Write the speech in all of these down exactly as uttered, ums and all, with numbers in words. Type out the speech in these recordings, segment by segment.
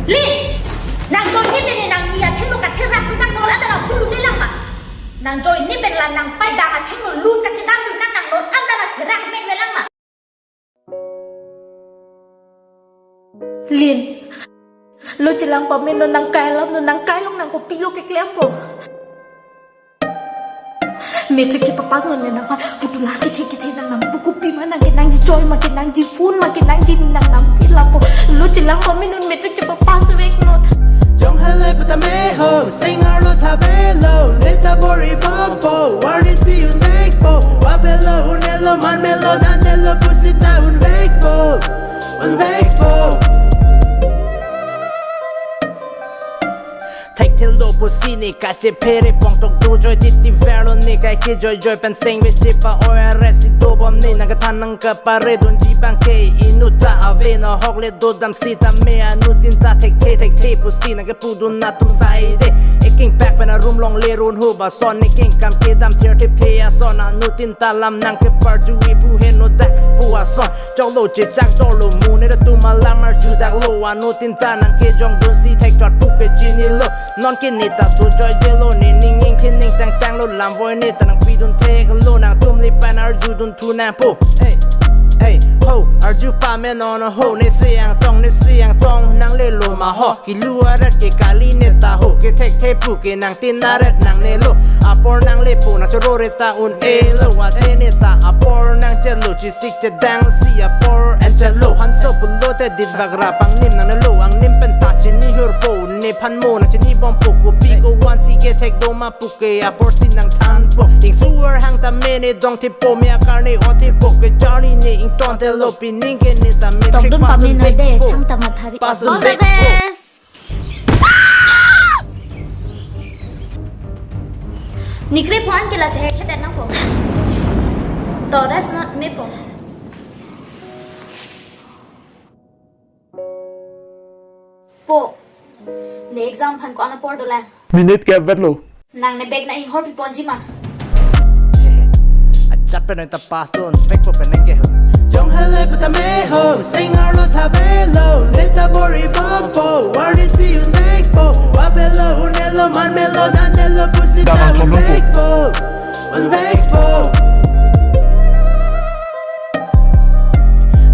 Lin! Nang join ni pen nangli athengno katherak dun nang non an ta la phulu de lang ma? Nang join ni pen la nang pai bang athengno lun kachedam dun nang non an ta la therak mek me lang ma? Lin, lo chelang pame non, nang kai alam non, nang kai along nang kopilo keklempo. Matric chepapass non le nang putula kethe kethe nang nam, pu kopi ma nang kenangji, choi ma kenangji, phone ma kenangji, nang nam pi lapo. Lo chelang pame non, matric chepapass vek non. Jong halai putame ho, sing arlo thabelo, neta bor-i bompo, warning si un vekpo, wapelo, un-elo, manmelo, dan-elo pusita un vekpo, un vekpo. Thekthelo pusi ne kachephere pongtok do joi titi verlo ne, kai ke joi joi pen seng ve chepa-oi arrest si dobom ne, nang kethan nang kepare dunji abang ke inut ta ave, nahok le dodam sitame anuttin ta thekthe thekthe pusi nang kepudun atum sai de. Eking pak pen arum longle run hu ba son ne king kam kedam thir thip the ason, anuttin ta lam nang keparju-i pu heno dak pu ason. Choklo chechak dolo mu ne atum alam arju daklo, anuttin ta nang kejong dunsi thekthot pu ke chinilo. Non ke neta do joi jelo, ne ning ing thin ning tang tanglo, lam voi neta nang pidun theklo, nangtum lipan arjudun thu nangpo. Hey, hey, ho, arju pame non ho, ne siyang tong, ne siyang tong, nang lelo ma ho, kilu aret ke kali neta ho, ke thekthe pu ke nangtin aret nangnelo, apor nang lepo nang choro re ta un-elo, athe neta apor nang chelo, chisik chedang si apor en chelo, hanso pulote dit bagra pangnim nangnelo, angnim pen ta chini hurpo, nephan mo nang chini bompo, kopi ko wan si ke thek do ma pu ke apor si nang thanpo. Ingsu arhang tame ne dong thipo, me akarne o thipo, ke charli ne ington telo, pining ke neta matric Tokdun pass pame un noi de, vekpo. Thang tama thari. Pass un All the vekpo. Best. Nikre pon ke la chehek hetan nangpo. Toras not me po. Po. Ne exam aphan ko-an apor dolang? Minute ke vetlo. Nang ne bag nang inghor pi ponji ma? Ajat pen ta pass un vekpo pen nang ke ho. Jong halai putame ho, sing arlo thabelo, neta bor-i bompo, warning si un vekpo, wapelo, un-elo, manmelo, dan-elo pusita un vekpo, un vekpo.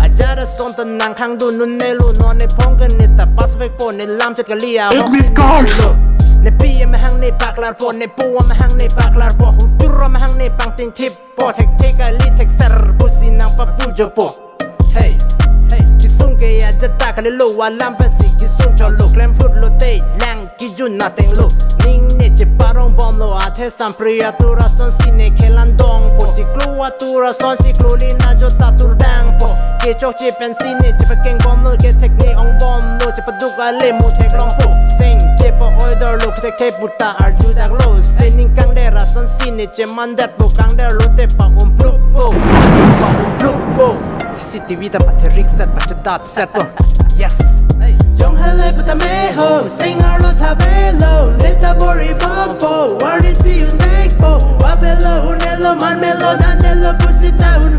Ajat ason ta nang khang dun un-elo, non ne phong ke neta pass vekpo, ne lam chet kali a. Admit card. Ne pi amahang ne paklarpo, ne po amahang ne paklarpo, hutur amahang ne pangting thippo, thekthe kali thekser pusi nang papujopo. Hey, hey, kisung ke ajat ta kalilo, alam pensi kisung cholo, klem phut lote lang kijun atenglo. Ning ne cheparong bomlo, athe sampri atur asonsi ne khelan dongpo, chiklo atur asonsi klolin ajota tur dangpo. Kechokche pensi ne chepakeng bomlo, kethek ne ong bomlo, chepaduk ale mu theklongpo. Seng chepa-oi dorlo, kethek the puta arju daklo. Sining kangder asonsi ne chemandet po, kangder lote pa-umplukpo, pa-umplukpo. C C T V ta patherik set, pachedat set po. Yes. Jong halai putame ho, sing arlo thabelo, neta bor-i bompo, warning si un vekpo, wapelo, un-elo, manmelo, dan-elo pusita un